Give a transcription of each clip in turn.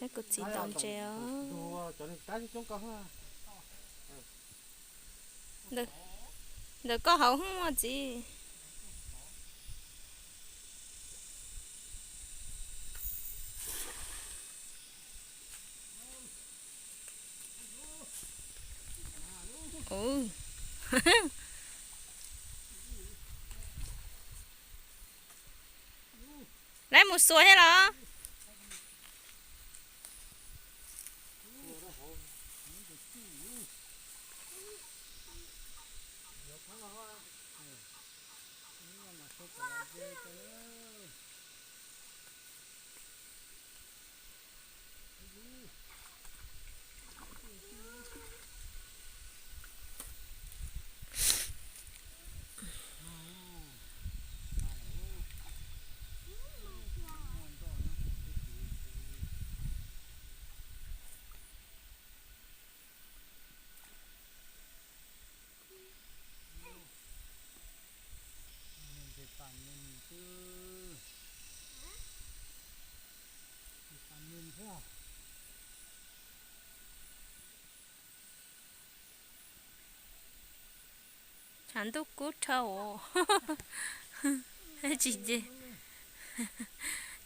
Kuv txiv tom ntses os. Ntawm koj hauv hoob txiv. Lawv mus xuas thiab los? Tshav ntuj kub dhau. Tsis nce.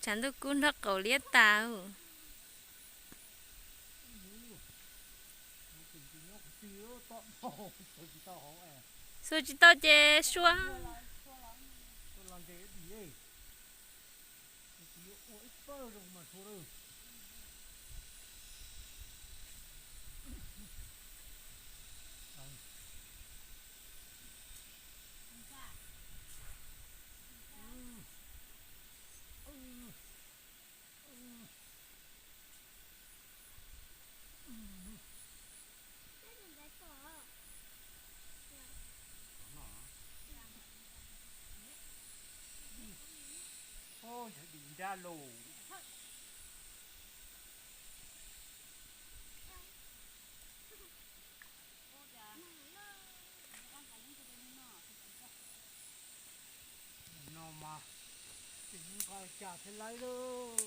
Tshav ntuj kub nrog qaum liab tas. Xuas tsis tau ces sua. No mas tsis nqa cas thiaj laib lauj.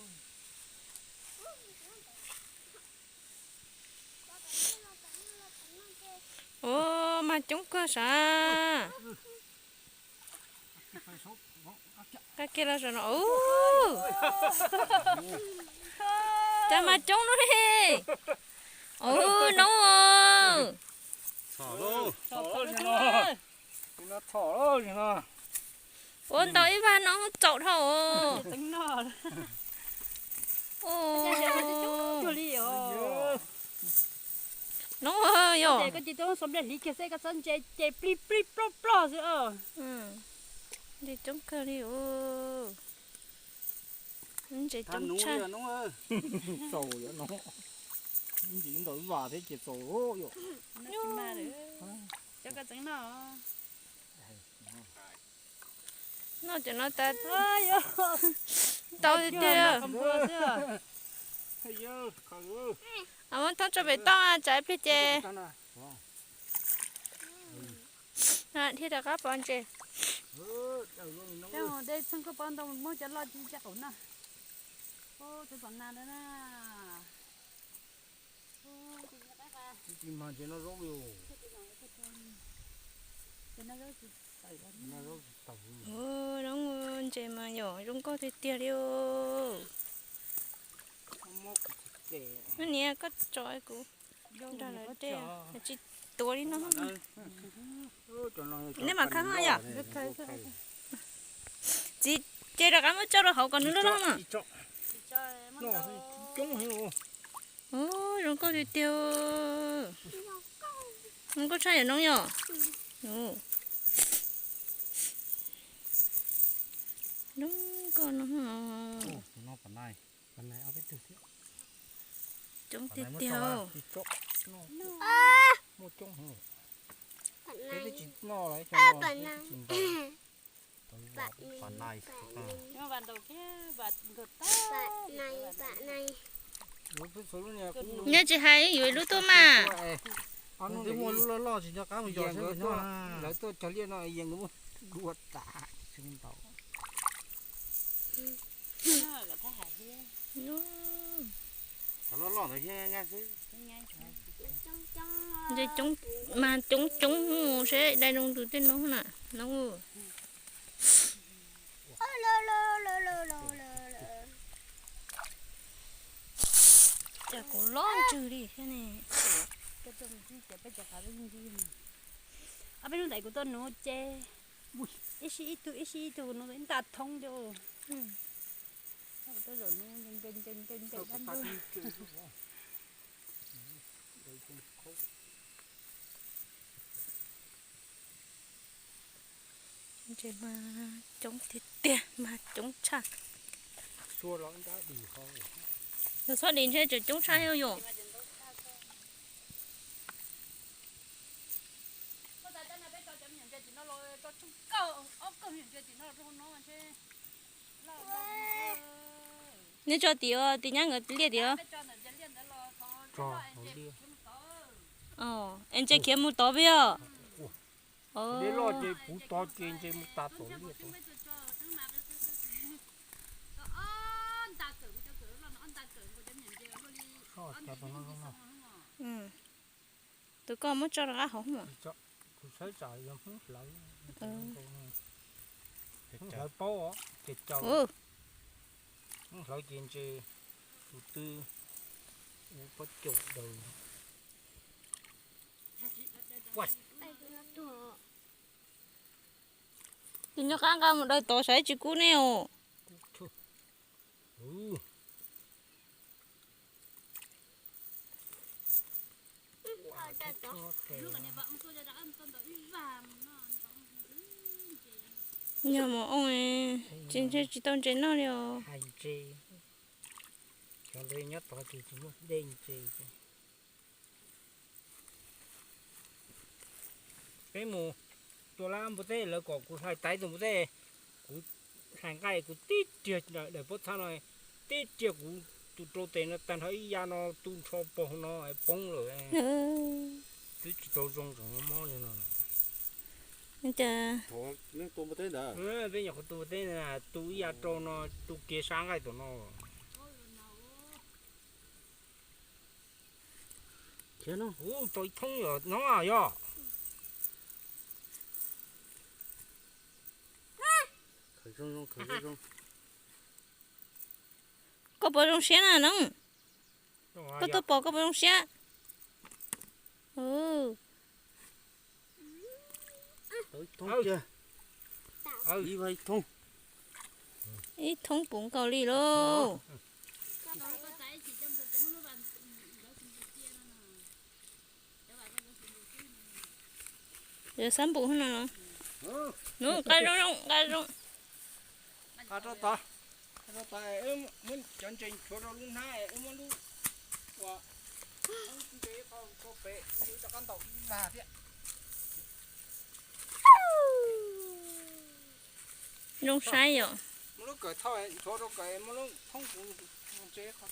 Ua, mag coob kawg sav. Qab kiag los saum no. Cas mag coob no ne. Ua, noob. Ua ntau ib vag no txaus dhau. Noob yog. Koj ces tau xov nplej hliv kiag xwb koj txhob ntse ces plig plig ploj ploj xwb os. Ntses coob kawg li. Ntses coob tshaj. Txaus yom no. Ntses ntau ib vas thiab ces txaus yom. Cov koj tseem noj. Noj cov no tas. Ntau tiag tiag. Muab thoob tso pem toj tsam ib pliag ces thiaj rov qab pov ntses. Dej txheej koj pov ntau muab cov loj tsis caj qaum na. Tus tom na na. Tsis mag ces noj zaub li. Noj zaub tsis tawm. Ua, noob ntses mas yom zoo nkauj tiag tiag li. Neb niam koj tso kuv nrog lawv de, tsis tuav li no. Neb mam khawb yom. Txiv, ces rov qab muab tso rau hauv kom nws loj loj mas. Ua, zoo nkauj tiag tiag. Zoo nkauj tshaj yom noob yom. Zoo nkauj no. Coob tiag tiag. Nyob tsis hais yuav ib lub tuaj mas. Twb muaj lub loj loj tsis nco qab mus yos seb puas nyob na. Lawv tuaj cog liaj no yees dua tas tsis ntau. Nyob. Cov loj loj ntawd thiab nqa xwb. Ntshe coob, mas coob coob seb dai zoo tus tej no na. No. Cas kuv lob ntswg li thiab ne. Ob peb hnub ntawd kuv tuaj nuv ces ib sij ib tug ib sij ib tug nuv nta thoob li. Tuaj zaum nuv nce nce nce nce dab ntub. Ntses mas coob tiag tiag mas coob tshaj. Yog txhob dim ntshe tseem coob tshaj thiab yom. Nej tso tim, tim nyab nkawd liaj tim os. Es ntses khiav mus tod peb os. Dej loj ces puv tod ces ntses mus tas tom liaj tod. Tus koj muab tso rov qab hauv mas. Kuv saib tsam yog Hmoob hlawv. Hmoob hlawv paub os, ces caum. Hmoob hlawv ces ntses tus twg ua pob caum daws. Tus nyob qab nqa mus daws tod saib tsis kub ne os. Yog mus oo, tsis ntshe tsis tau ntses noj li os. Hais ntses, cov ntawd nyob tod ces tsis muaj dej ntses. Peb mus tua lab npua teb, lawv kom kuv hlais tau tus npua teb, kuv hlais nqaij kuv tib riag daim pob txha no, tib riag kuv tus rau tes no tag nrho ib yav no tu nrho pog no poob lawm. Twb tsis tau zoo tseem mob li no. Peb nyuam qhuav tu npua teb, tu ib yav rau no, tu kiag sab nqaij tom no. Ub, tau ib thoob yom no yog. Koj puas zoo siab na no? Koj tuaj pom koj puas zoo siab? Ib thoob puv nkaus li lauj. Xab npum no, nqa zoo zoo, nqa zoo. Rau tod, rau tod, muab cov ntses nchuav rau lub hnab, muab lub ua ntses qhov pem, rov qab ntaus ib vag thiab. Zoo saib yom. Muab lub kawm thauj nchuav rau kawm, muab lub thoob kuv ntses qhov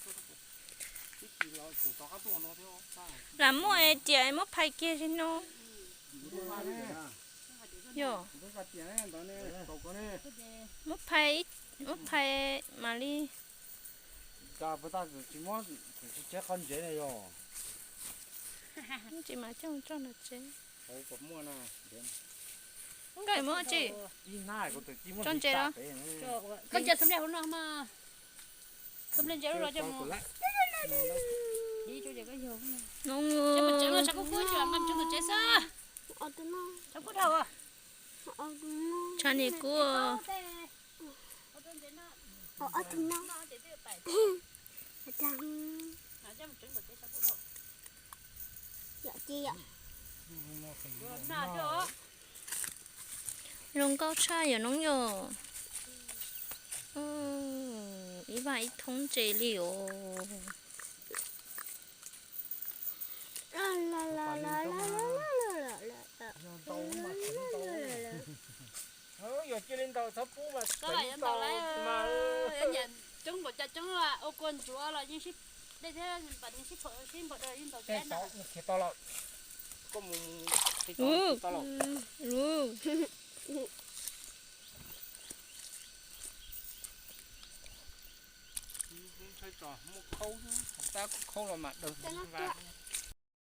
ib tsis los tseem rov qab tuaj no thiab. Lam muaj es riam muab phais kiag li no. Yog. Muab phais, muab phais mam li. Tsis muab, tsis tsev qhov ntsev ne yog. Tsis mas coj tso nram tsev. Nkawd muab tsis tso ntsev los? Koj ntsia xub ntiag hauv no mas. Xub ntiag ntsev lub los coj mus. Tshav kub kub tsis nqa mus tsev tus tsev xwb. Tshav kub dhau. Tshav ni kub. Zoo nkauj tshaj yom noob yom. Ib vag ib thoob ntses li os. Yog cia li ntawd txhob pub mas tseem ntau mas. Coob npaum cas coob ua kua ntsuav los yeej sib, dej thiab pas yeej sib phom sib npog dawg yeej ntaus caiv na. Khiav tau lawm. Koj mus khiav tau lawm. Ntshai Tso muab khaub, tab khaub los mas daws va.